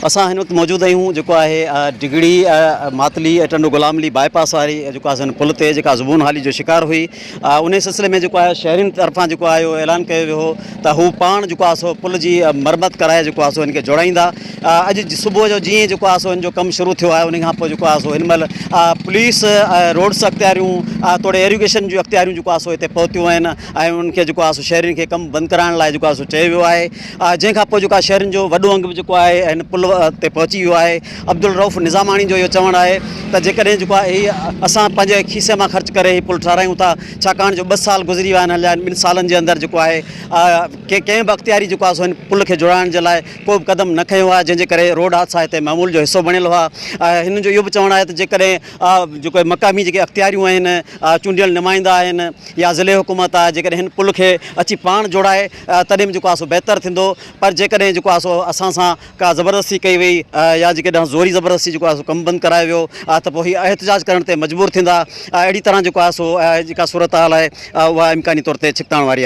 اسان هن وقت موجود آهيون جيڪو آهي ڊگهڙي ماتلي ۽ ٽنڊو غلام علي باء پاس واري جيڪو آهي هن پل تي جيڪا زبون حالي جو شڪار هئي انهي سلسلي ۾ جيڪو آهي شهرين طرفان جيڪو آهي اهو اعلان ڪيو ويو هو ته هو پاڻ جيڪو آهي سو پل جي مرمت ڪرائي جيڪو آهي سو هن کي جوڙائيندا اڄ صبح جو جيئن جيڪو آهي سو هن جو ڪم شروع ٿيو آهي ان کان پوء جيڪو آهي سو هن مهل پوليس روڊس اختياريون توڙي ايريگيشن جون اختياريون جيڪو آهي سو هتي پهتيون آهن ۽ انهن کي جيڪو آهي سو شهرين کي ڪم بند ڪرائڻ لاء جيڪو آهي سو چيو ويو آهي جنهن کان پوء جيڪو آهي شهرين جو وڏو انگ به جيڪو آهي هن پل تي پهچي ويو آهي. عبدالرئوف نظاماڻي جو اهو چوڻ آهي ته جيڪڏهن جيڪو آهي هي اسان پنهنجي کيسي مان خرچ ڪري هي پل ٺهرايون ٿا ڇاڪاڻ جو ٻه سال گذري ويا آهن هليا آهن ٻن سالن جي اندر جيڪو آهي ڪنهن به اختياري جيڪو آهي سو هن پل کي جوڙائڻ جي لاء ڪو به قدم نه کنيو آهي جنهن جي ڪري روڊ حادثا هتي معمول جو حصو بڻيل هئا هنن جو اهو به چوڻ آهي ته جيڪڏهن جيڪو مقامي جيڪي اختياريون آهن چونڊيل نمائندا آهن يا ضلعي حڪومت آهي جيڪڏهن هن پل کي اچي پاڻ جوڙائي تڏهن به جيڪو آهي سو بهتر ٿيندو پر جيڪڏهن جيڪو آهي سو اسان سان ڪا زبردستي ڪئي وئي يا جيڪڏهن زوري زبردستي جيڪو آهي سو ڪم بند ڪرايو ويو ته پوء هي احتجاج ڪرڻ تي مجبور ٿيندا اهڙي طرح جيڪو آهي سو جيڪا صورتحال آهي اها امڪاني طور تي ڇڪتاڻ واري آهي.